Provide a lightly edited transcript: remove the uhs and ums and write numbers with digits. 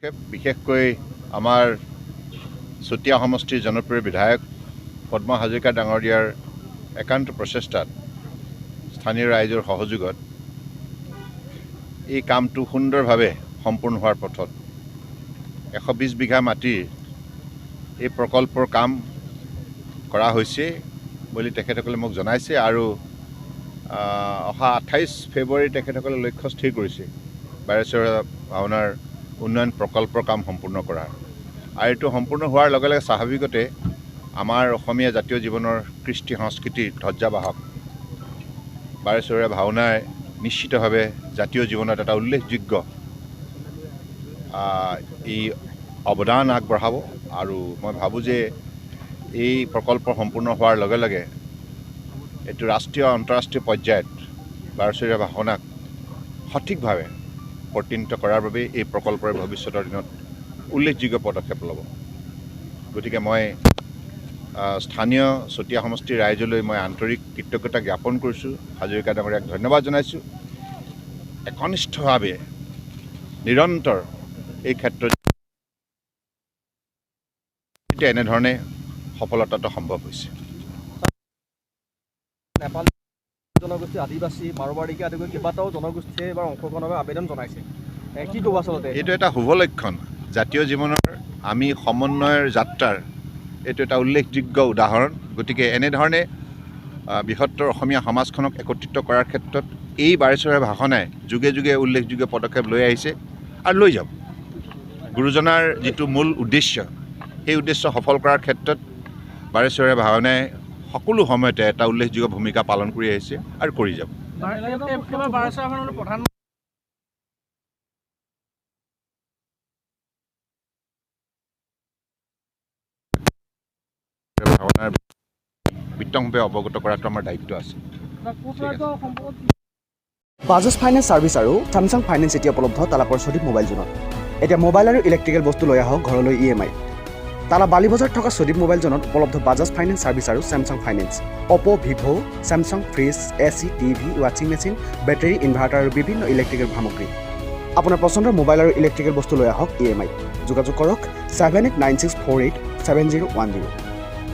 বিশেষকৈ আমাৰ চতিয়া সমষ্টিৰ জনপ্ৰিয় বিধায়ক পদ্ম হাজৰিকা ডাঙৰীয়াৰ একান্ত প্ৰচেষ্টাত স্থানীয় ৰাইজৰ সহযোগত এই কামটো সুন্দৰভাৱে সম্পূৰ্ণ হোৱাৰ পথত 120 বিঘা মাটিৰ এই প্ৰকল্পৰ কাম কৰা হৈছে বুলি তেখেতসকলে মোক জনাইছে আৰু অহা 28 ফেব্ৰুৱাৰী তেখেতসকলে লক্ষ্য স্থিৰ কৰিছে বাৰেচহৰীয়া ভাওনাৰ উন্নয়ন প্ৰকল্পৰ কাম সম্পূৰ্ণ কৰাৰ। আৰু এইটো সম্পূৰ্ণ হোৱাৰ লগে লগে স্বাভাৱিকতে আমাৰ অসমীয়া জাতীয় জীৱনৰ কৃষ্টি সংস্কৃতিৰ ধ্বজাবাহক বাৰেচহৰীয়া ভাওনাই নিশ্চিতভাৱে জাতীয় জীৱনত এটা উল্লেখযোগ্য এই অৱদান আগবঢ়াব। আৰু মই ভাবোঁ যে এই প্ৰকল্প সম্পূৰ্ণ হোৱাৰ লগে লগে এইটো ৰাষ্ট্ৰীয় আন্তঃৰাষ্ট্ৰীয় পৰ্যায়ত বাৰেচহৰীয়া ভাওনাক সঠিকভাৱে প্ৰতিনিধিত্ব কৰাৰ বাবে এই প্ৰকল্পৰে ভৱিষ্যতৰ দিনত উল্লেখযোগ্য পদক্ষেপ ল'ব। গতিকে মই স্থানীয় চতিয়া সমষ্টিৰ ৰাইজলৈ মই আন্তৰিক কৃতজ্ঞতা জ্ঞাপন কৰিছোঁ, হাজৰিকা ডাঙৰীয়াক ধন্যবাদ জনাইছোঁ। একনিষ্ঠভাৱে নিৰন্তৰ এই ক্ষেত্ৰত এনেধৰণে সফলতাটো সম্ভৱ হৈছে। নেপালী জনগোষ্ঠী, আদিবাসী, মাৰোৱাৰীকে আদি কৰি কেইবাটাও জনগোষ্ঠীয়ে এইবাৰ অংশগ্ৰহণৰ বাবে আবেদন জনাইছে, কি ক'ব আচলতে? এইটো এটা শুভ লক্ষণ। জাতীয় জীৱনৰ আমি সমন্বয়ৰ যাত্ৰাৰ এইটো এটা উল্লেখযোগ্য উদাহৰণ। গতিকে এনেধৰণে বৃহত্তৰ অসমীয়া সমাজখনক একত্ৰিত কৰাৰ ক্ষেত্ৰত এই বাৰেচহৰীয়া ভাওনাই যুগে যুগে উল্লেখযোগ্য পদক্ষেপ লৈ আহিছে আৰু লৈ যাব। গুৰুজনাৰ যিটো মূল উদ্দেশ্য, সেই উদ্দেশ্য সফল কৰাৰ ক্ষেত্ৰত বাৰেচহৰীয়া ভাওনাই সকলো সময়তে এটা উল্লেখযোগ্য ভূমিকা পালন কৰি আহিছে আৰু কৰি যাব। ভাওনাৰ বিতংভাৱে অৱগত কৰাটো আমাৰ দায়িত্ব আছে। বাজাজ ফাইনেন্স ছাৰ্ভিচ আৰু চেমচাং ফাইনেন্স এতিয়া উপলব্ধ তালাপৰ ছদীপ মোবাইল জোনত। এতিয়া মোবাইল আৰু ইলেক্ট্ৰিকেল বস্তু লৈ আহক ঘৰলৈ ইএমআই। তালা বালিবজাৰত থকা ছদীপ মোবাইল জোনত উপলব্ধ বাজাজ ফাইনেন্স ছাৰ্ভিচ আৰু Samsung finance, Oppo', Vivo, Samsung, fridge, AC, TV, ৱাশ্বিং মেচিন, বেটেৰী, ইনভাৰ্টাৰ আৰু বিভিন্ন ইলেক্ট্ৰিকেল সামগ্ৰী। আপোনাৰ পচন্দৰ মোবাইল আৰু ইলেক্ট্ৰিকেল বস্তু লৈ আহক ইএমআইত। যোগাযোগ কৰক 7896487010।